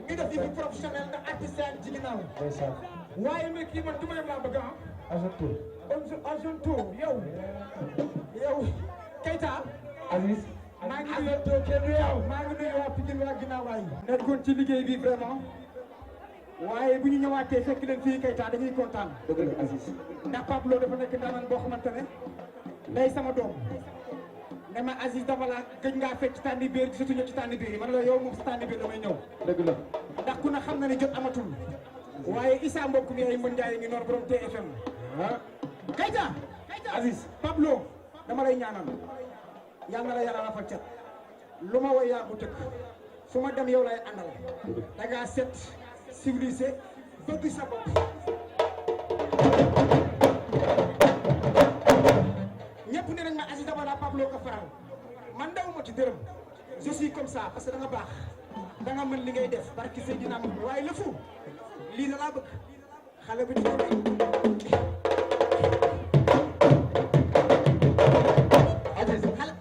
ñu def yëfi professionnel ndax artiste yaa ngi ci ginnaaw. waaye mais kii man du ma yem laa bëgg ah. agent tour yow. Keita. Aziz. maa ngi nuyu waa Pikine waa ginnaaw waay. nekkoon ci liggéey bi vraiment. waaye bu ñu ñëwaatee fekk leen fii Keita dañuy kontaan. dëgg la Aziz. ndax Pape Lo dafa nekk ndaanaan boo xamante ne. day sama doom. ne ma Aziz dama la gëj ngaa fekk ci tànni biir gisatuñu ci tànni biir yi man la yow moom si tànni biir damay ñëw. dëgg la. ndax ku ne xam na ne jot amatul. waaye Issa mbokk mi ay mën njaay ngi noonu borom TFM. ah Keita. Aziz. Pape Lo dama lay ñaanal. yàlla na la yàlla rafet cat. lu ma woy yaa bu tëkk. fu ma dem yow lay àndal. da ngaa set civilisé bëgg sa bopp. ñëpp ne nañ ma Aziz dama la Pape Lo ko faral man dawuma ci dërëm je suis comme ça parce que da nga baax da nga mën li ngay def barki Seydina Muhammad waaye lëfu lii la laa bëgg xale bu ci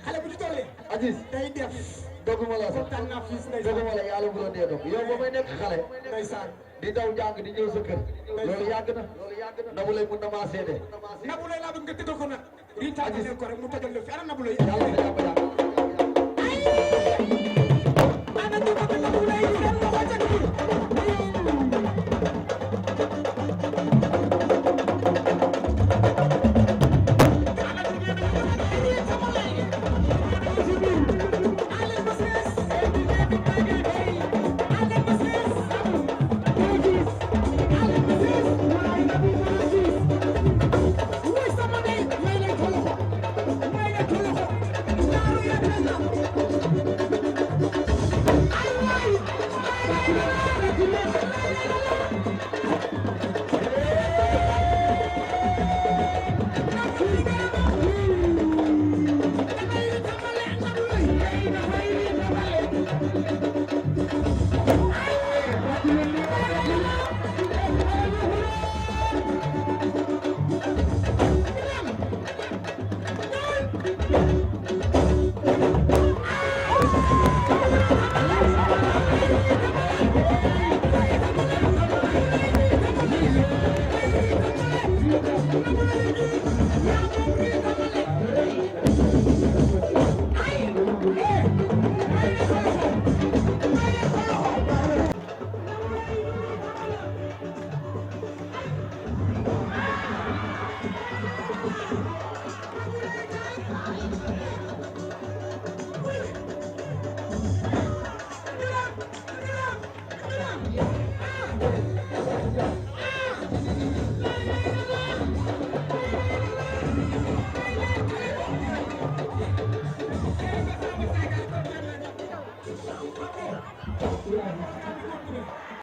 xale bu ci tollee Aziz day def doguma la sax kontaan naa fii ndeysaan doguma la yàlla bu la dee dog yow ba may nekk xale ndeysaan di daw jàng di ñëw sa kër loolu yàgg na Nabou lay mun na maa seede Nabou lay laa bëgg nga tëggal ko nag rii tàggateel ko rek mu tëggal la fi ana Nabou lay yàlla na jàpp yàlla ana ñu bëgg Nabou lay ñu dem loxo ca dugub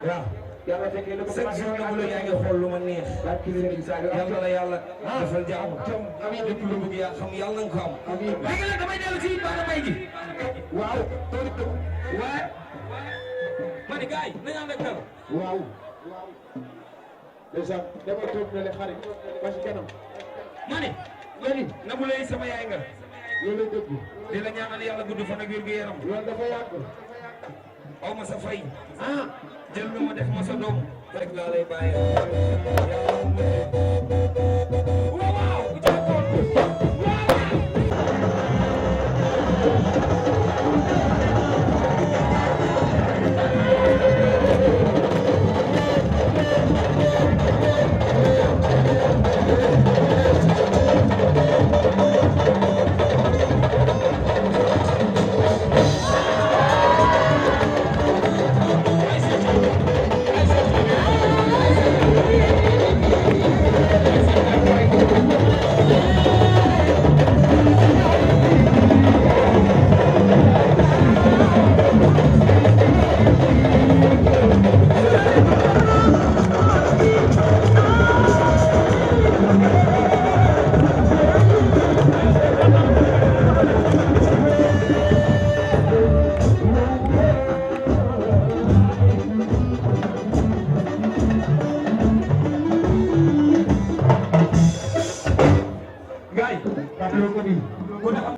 waaw yàlla fekkee lu ko chaque jour Nabou Lo yaa ngi xool lu ma neex yàlla la yàlla defal jàmm lépp lu bëgg yaa xam yàlla na nga ko am léegi nag damay dellu ci baana may gi waaw waaye ma ne gars yi nañu ànd ak dal waaw déjà dama toog ne le xarit ba ci kanam ma ne léegi Nabou Lo sama yaay nga loolu dëgg di la ñaanal yàlla gudd fan ak wér gu yaram loolu dafa yàgg aw ma sa fay jël nga ma def ma sa doom rek laa lay bàyyi waaw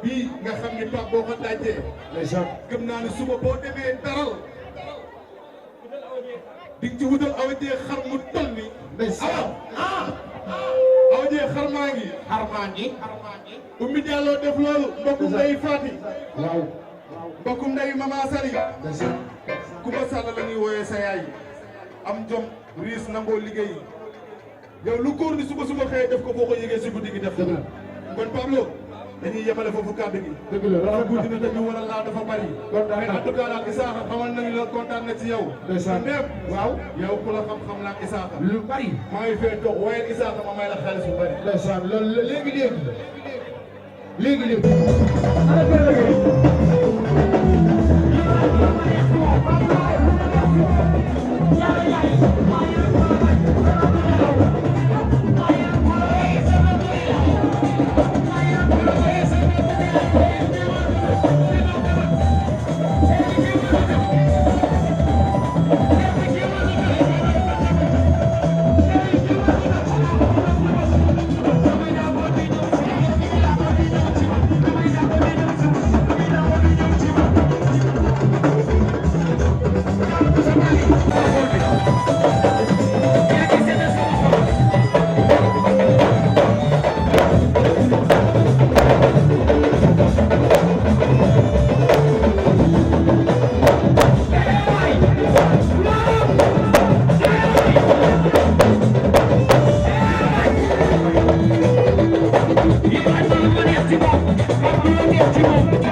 bii nga xam ni Pape boo ko dajee gëm naa ne suba boo demee daral di ci wutal awa jee xar mu toll ni awa jee xar maa ngi Oumy Diallo def loolu mbokkum nday Fati waaw mbokkum nday Mama Sali Kumba Sall la ñuy wooyee sa yaay am jom riis nangoo liggéey yow lu góor ni suba xëyee def ko boo ko yëgee si guddi gi def kon Pablo dañuy yemale foofu kàddu gi dëgg la dafa guddi na dañu war a laa dafa bari mais en tout cas daal Isaaxa xamal nañu la kontaan na ci yow ndéem waaw yow ku la xam-xam naa Isaaxa lu bari maa ngi fee toog waaye Isaaxa ma may la xaalis bu bari ndeysaan loolu léegi Merci beaucoup.